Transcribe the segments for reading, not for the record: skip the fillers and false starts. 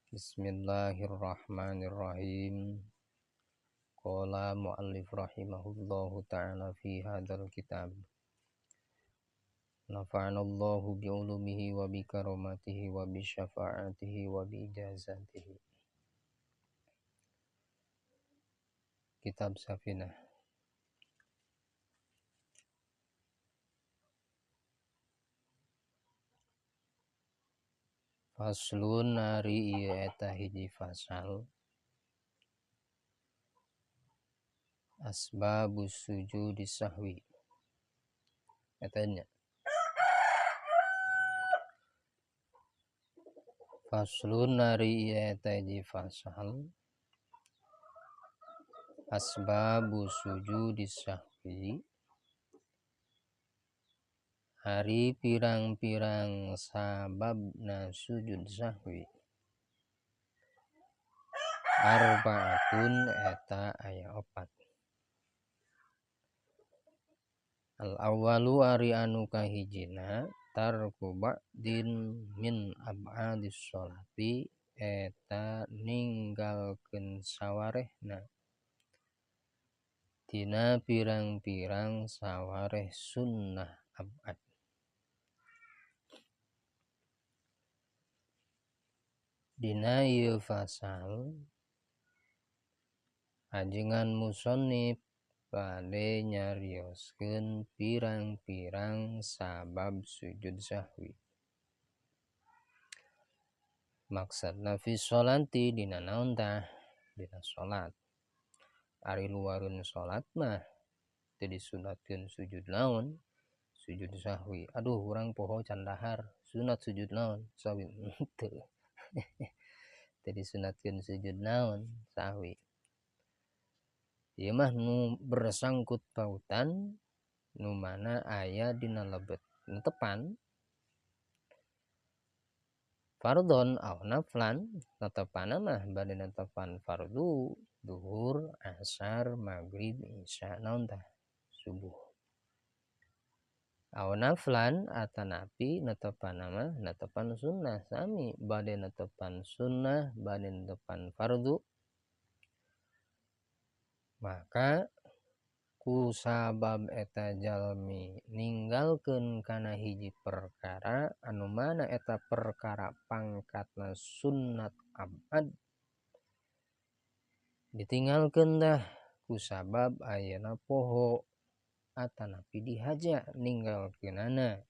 Bismillahirrahmanirrahim. Qala muallif rahimahullahu ta'ala fi hadzal kitab. Nafa'anallahu bi'ulumihi wa bi karamatihi wa bi syafaatihi wa bi ijazatihi. Kitab Safinah. Faslun ari ieu eta hiji fasal. Asbabus sujudi sahwi. Eta nya. Faslun ari ieu eta hiji fasal. Asbabus sujudi sahwi. Ari pirang-pirang sababna sujud sahwi. Arbaatun eta aya opat. Al awwalu ari anu kahijina tarku ba'din min ab'adis sholati eta ninggalkeun sawarehna tina pirang-pirang sawareh sunnah ab'ad. Dina ieu fasal ajengan musannif bade nyarioskeun pirang-pirang sabab sujud sahwi. Maksudna fi sholati dina naon tah? Dina salat. Ari luareun salat mah teu disunatkeun sujud naon? Sujud sahwi. Aduh urang poho can dahar, sunat sujud naon? Sahwi henteu. Teu disunatkeun sujud naon? Sahwi. Ieu mah nu bersangkut pautan nu mana aya dina lebet netepan fardhon aw naflan, netepanna mah bade netepan fardu duhur, asar, maghrib, isya, naon tah? Subuh. Aw naflan atanapi netepanna mah netepan sunnah, sami bade netepan sunnah bade netepan fardu. Maka ku sabab eta jalmi ninggalkeun kana hiji perkara anu mana eta perkara pangkatna sunnat abad ditinggalkeun dah ku sabab ayeuna poho atanapi dihaja ninggalkeunana.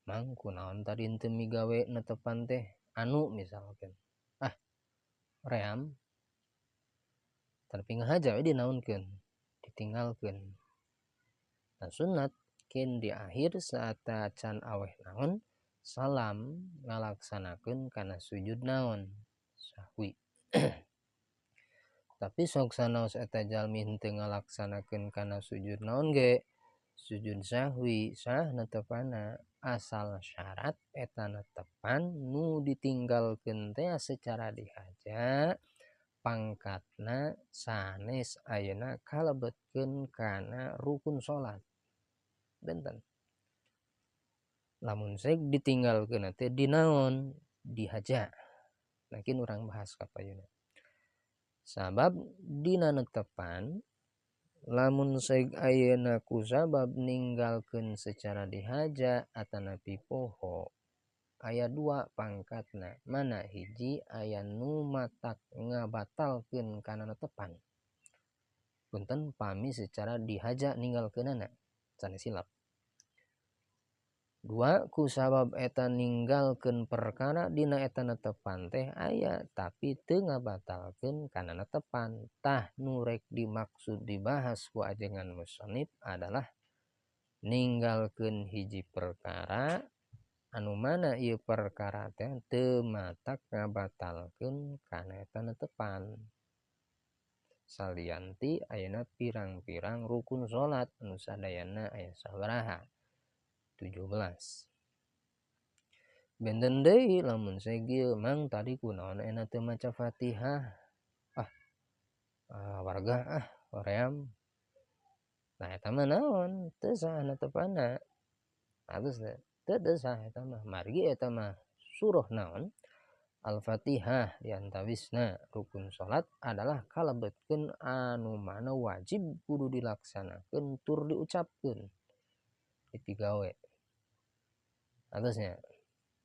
Mang kunaon tadi teu migawe netepan teh anu misalkan ah ream tapi ngahaja we dinaonkeun ditinggalkeun. Nah sunat kin di akhir saat can aweh naon salam ngalaksanakeun kana sujud naon sahwi. Tapi sok sanaos eta jalmi henteu ngalaksanakeun kana sujud naon ge sujud sahwi sah netepana asal syarat eta netepan nu ditinggalkeun teh secara dihaja pangkatna sanes ayeuna kalebetkeun kana rukun salat. Benten lamun sek ditinggalkeun teh dinaon dihaja. Mungkin urang bahas kapayuna. Sabab dina netepan lamun sek ayeuna ku sabab ninggalkeun secara dihaja atanapi poho aya dua pangkatna, mana hiji aya nu matak ngabatalkeun kana netepan. Punten pami secara dihaja ninggalkeunana sanes silap. Dua ku sabab eta ninggalkeun perkara dina eta netepan teh aya tapi teu ngabatalkeun kana netepan. Tah nu rek dimaksud dibahas ku ajengan musannif adalah ninggalkeun hiji perkara anu mana ieu perkara teh teu matak ngabatalkeun kana eta netepan. Salianti ayeuna pirang-pirang rukun salat anu sadayana aya sabaraha? 17. Benten deui lamun segieu mang tadi kunaon ayeuna teu maca Fatihah? Ah, warga ah hoream. Nah eta mah naon? Teu sah netepanna. Halus teh. Teu sah eta mah. Margi eta mah surah naon? Al-Fatihah diantawisna rukun salat adalah kalebetkeun anu mana wajib kudu dilaksanakeun tur diucapkeun dipigawe. Atasnya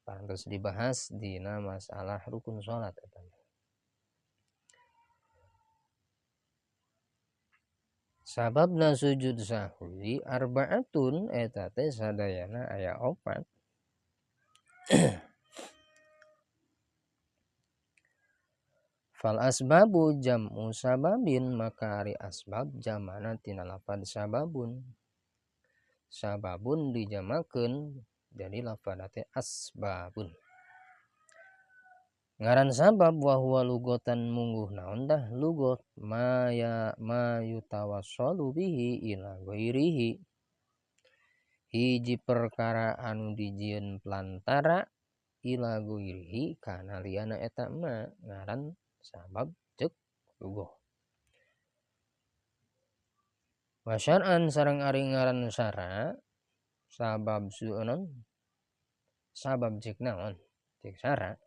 pantes dibahas dina masalah rukun salat eta. Sababna sujud sahwi arbaatun eta teh sadayana aya opat. Fal asbabu jam'u sababin maka ari asbab jamana tina lafad sababun. Sababun dijamakeun jadi lafad teh asbabun. Ngaran sabab wa huwa lugotan mungguh naon dah lugot ma ya ma yutawassalu bihi ila ghairihi. Hiji perkara anu dijieun pelantara ila ghairihi kana liyana eta ma ngaran sabab cek lugoh. Wa syar'an sareng ari ngaran syara sabab suunon sabab cek naon cek syara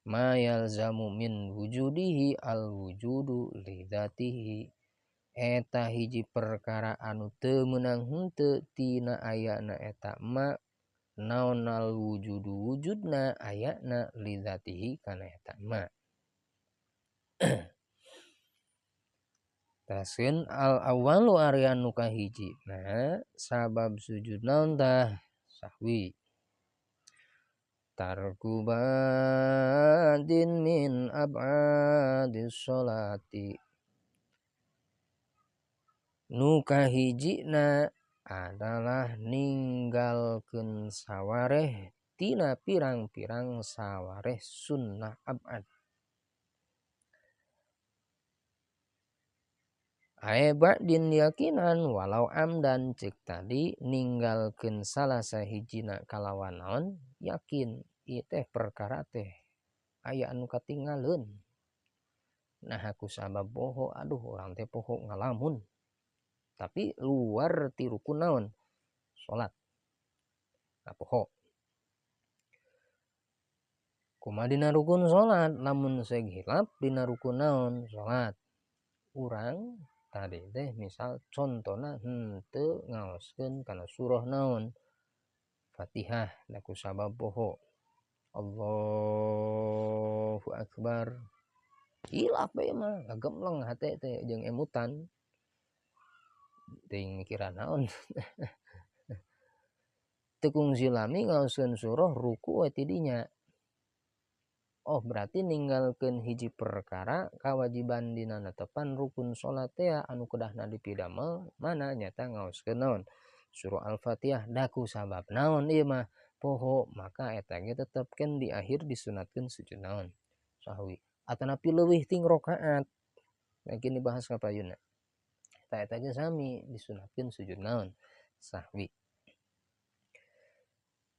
ma yalzamu min wujudihi al wujudu li dzatihi eta hiji perkara anu teu meunang henteu tina ayana eta ma naon al wujudu wujudna ayana li dzatihi kana eta ma. Tasin al awalu ari anu kahiji nah sabab sujud naon tah sahwi tarku badin min ab'adis sholati nu kahijina adalah ninggalkeun sawareh tina pirang-pirang sawareh sunnah ab'ad. Ae ba'din yakinan walau amdan cek tadi ninggalkeun salah sahijina kalawan naon yakin ieu teh perkara teh aya anu katinggaleun. Nah aku sabab poho aduh urang teh poho ngalamun tapi luar ti rukun naon salat. Nah poho kumaha dina rukun salat lamun seg hilap dina rukun naon salat urang tadi teh misal contona henteu ngaoskeun kana surah naon Fatihah laku sabab poho Allahu akbar hilap we mah ngagemleng hate teh jeung emutan teuing mikiran naon. Teu kungsi lami ngaoskeun surah ruku we ti dinya. Oh berarti ninggalkeun hiji perkara kawajiban dina netepan rukun salat teh anu kedahna dipidamel mana nyata ngaoskeun naon surah Al-Fatihah daku sabab naon ieu mah poho maka eta ge tetepkeun di akhir disunatkeun sujud naon sahwi atanapi leuwih ting rakaat. Nah kini dibahas ka payuna eta eta ge sami disunatkeun sujud naon sahwi.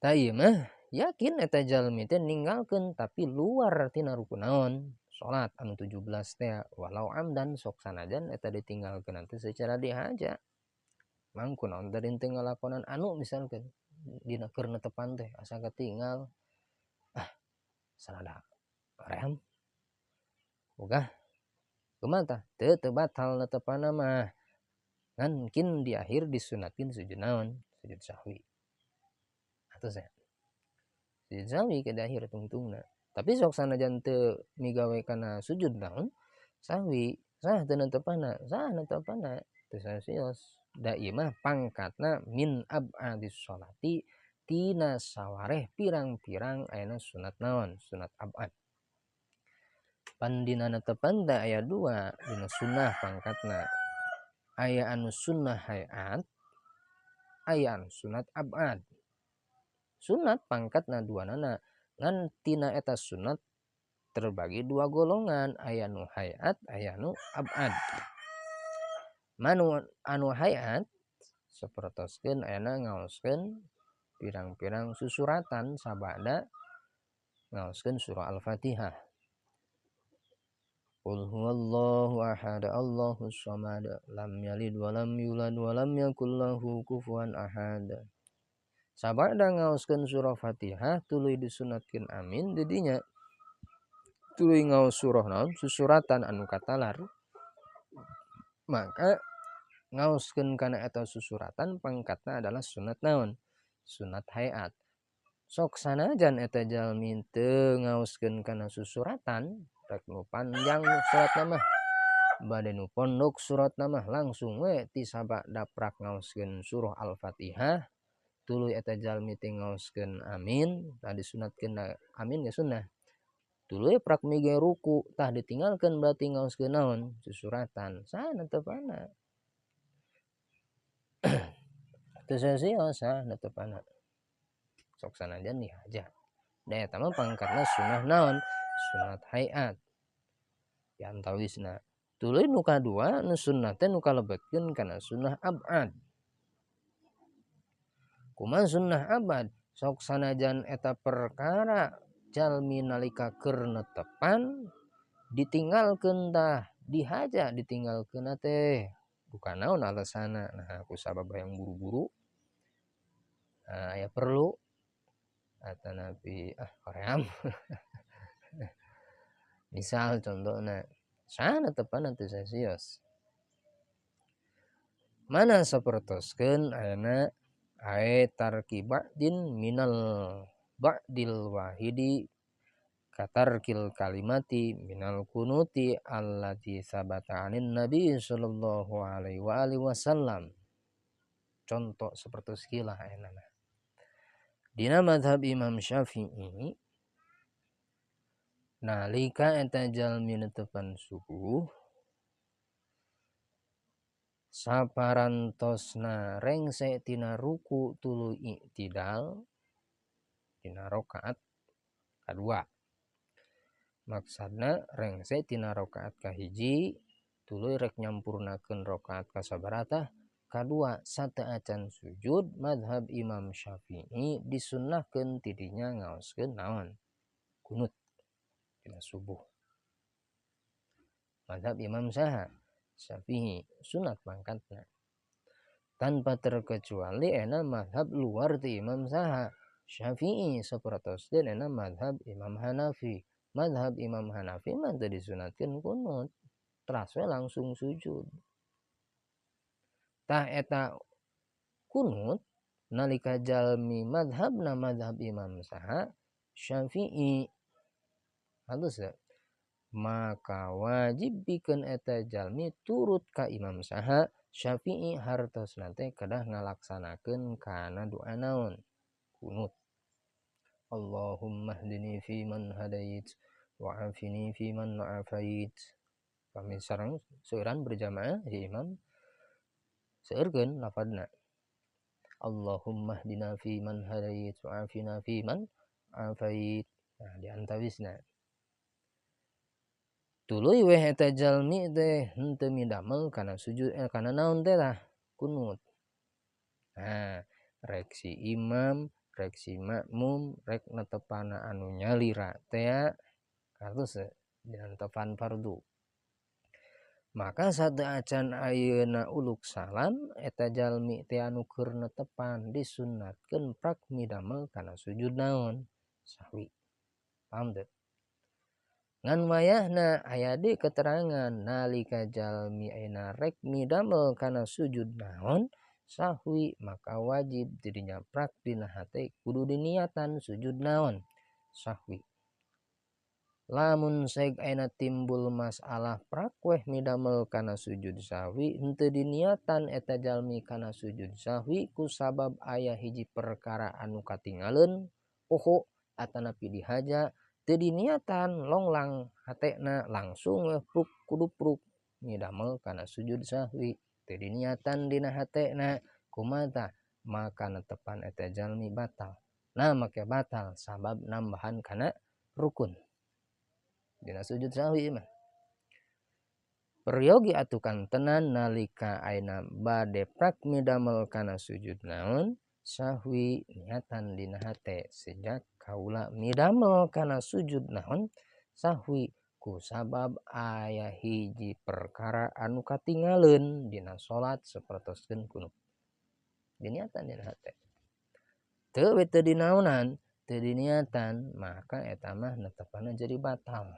Tah ieu mah yakin eta jalmi teh ninggalkeun tapi luar tina rukun naon salat anu 17 teh walau amdan sok sanajan eta ditinggalkeun teh secara dihaja mangku naon teh teu ngalakonan anu misalkeun dina keur netepan teh asa katinggal ah sarada ream ogah kumaha tah teu teu batal netepanna mah ngan kin di akhir disunatkeun sujud naon sujud sahwi atuh nya sujud sahwi ke akhir tungtungna tapi sok sanajan teu migawe kana sujud naon sahwi sah teu netepanna sah netepanna teu sasios da ieu mah pangkatna min ab'adis sholati tina sawareh pirang-pirang ayana sunat naon sunat ab'ad. Pan dina netepan teh aya dua dina sunnah pangkatna aya anu sunnah hayat aya anu sunat ab'ad. Sunat pangkatna duanana ngan tina eta sunat terbagi dua golongan aya nu hayat aya nu ab'ad. Manu anu hayat sapertoskeun ayana ngaoskeun pirang-pirang susuratan sabada ngaoskeun surah Al-Fatihah. Qul huwallahu ahad Allahus samad lam yalid wa lam yulad wa lam yakul lahu kufuwan ahad. Sabada ngaoskeun surah Fatihah tuluy disunatkeun amin di dinya. Tuluy ngaos surah naon susuratan anu katalar, maka ngaoskeun kana eta susuratan pangkatna adalah sunat naon? Sunat hayat. Sok sanajan eta jalmi teu ngaoskeun kana susuratan, rek nu panjang suratna mah, bade nu pondok suratna mah langsung we ti sabada prak ngaoskeun surah Al-Fatihah, tuluy eta jalmi teh ngaoskeun amin, tah disunatkeun amin ge sunnah. Tuluy prak mige ruku, tah ditinggalkeun berarti ngaoskeun naon? Susuratan. Sana tepana. Teu sia-sia sah netepana. Sok sanajan dihaja. Da eta mah pangkatna sunah naon? Sunat hayat. Di antawisna. Tuluy nu kadua nu sunnah teh nu kalebetkeun kana sunnah abad. Kumaha sunnah abad? Sok sanajan eta perkara jalmi nalika keur netepan ditinggalkeun tah dihaja ditinggalkeun teh bukan naon alasana, nah ku sabab hayang buru-buru, nah aya perlu atanapi hoream misal contohna sana tepan teu sasios mana sapertoskeun ayana ae tarki ba'din minal ba'dil wahidi katarkil kalimati minal kunuti allati sabata anin nabi sallallahu alaihi wa alihi wasallam. Contoh seperti sekilah ayeuna. Dina madhab Imam Syafi'i nalika eta jalmi netepan subuh saparantosna rengse tina ruku tuluy i'tidal dina rakaat kadua, maksadna rengse tina rakaat kahiji tuluy rek nyampurnakeun rakaat kasabaratah kadua sateuacan sujud, madhab Imam Syafi'i disunnahkeun tidinya ngaoskeun naon? Kunut dina subuh. Madhab Imam saha? Syafi'i sunat pangkatna. Tanpa terkecuali ena madhab luar ti Imam saha? Syafi'i sapertoskeun ena madhab Imam Hanafi. Madhab Imam Hanafi mah teu disunatkeun kunut, teras we langsung sujud. Tah eta kunut nalika jalmi madhabna madhab Imam saha? Syafi'i. Halus ya? Maka wajib pikeun eta jalmi turut ka Imam saha? Syafi'i hartosna teh kedah ngalaksanakeun kana doa naon? Kunut. Allahumma hdini fi man hadait wa afini fi man afait. Pami sareng seueuran berjamaah si imam seueurkeun lafadna. Allahumma hdina fi man hadait wa afina fi man afait. Nah, di antawisna. Tuluy weh eta jalmi teh henteu midamel kana sujud kana naon teh lah kunut. Nah, rek si imam, rek si makmum, rek netepana anu nyalira teh kartus dina netepan fardu. Maka sateuacan ayeuna uluk salam eta jalmi teh anu keur netepan disunatkeun prak midamel kana sujud naon? Sahwi. Paham teu? Ngan wayahna aya deui keterangan nalika jalmi ayeuna rek midamel kana sujud naon? Sahwi, maka wajib dirinya prak dina hate kudu diniatan sujud naon? Sahwi. Lamun seg ayeuna timbul masalah prak weh midamel kana sujud sahwi henteu diniatan eta jalmi kana sujud sahwi ku sabab aya hiji perkara anu katingaleun poho atanapi dihaja teu diniatan longlang hatena langsung weh pruk kudu pruk midamel kana sujud sahwi teu diniatan dina hatena kumaha maka netepan eta jalmi batal. Nah make batal sabab nambahan kana rukun dina sujud sahwi mah. Peryogi atuh kantenan nalika ayeuna bade prak midamel kana sujud naon? Sahwi niatan dina hate sejak kaula midamel kana sujud naon? Sahwi ku sabab aya hiji perkara anu katingaleun dina salat sapertoskeun kunut. Diniatan dina hate. Teu we teu dinaonan, teu diniatan, maka eta mah netepanna jadi batal.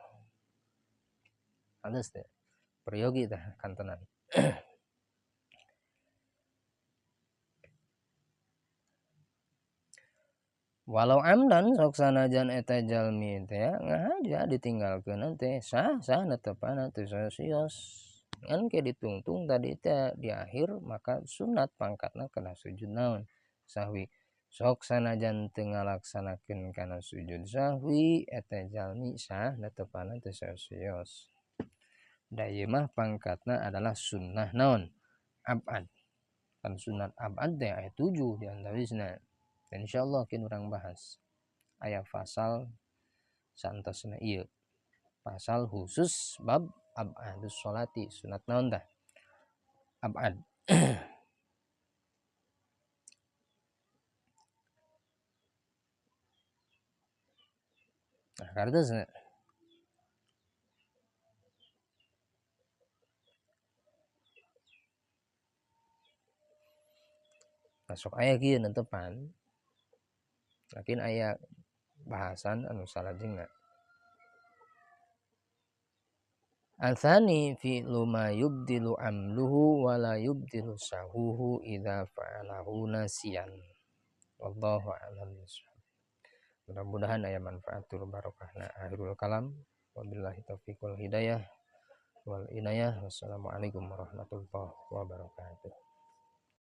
Halus teh. Peryogi tah kantenan. Walau amdan sok sanajan eta jalmi teh ngahaja ditinggalkeun teh sah sah netepan teu sios. Ngan ke ditungtung tadi teh di akhir maka sunat pangkatna kena sujud naon sahwi. Sok sanajan teu ngalaksanakeun kana sujud sahwi eta jalmi sah netepan teu sios. Da ieu mah pangkatna adalah sunnah naon abad. Kan sunat abad teh aya 7 di antawisna. Insyaallah kin urang bahas aya pasal santosna ieu pasal khusus bab abadus sholati sunat naon tah abad. Nah kartosna masuk aya kieu netepan. Lakin aya bahasan anu salajengna. Atsani fi'lu ma yubdilu amluhu wa la yubdilu sahuhu idza fa'alahu nasiyan. Wallahu a'lam bishawab. Mudah-mudahan aya manfaat tur barokahna. Akhirul kalam wabillahi taufiq wal hidayah wal inayah. Wassalamualaikum warahmatullahi wabarakatuh.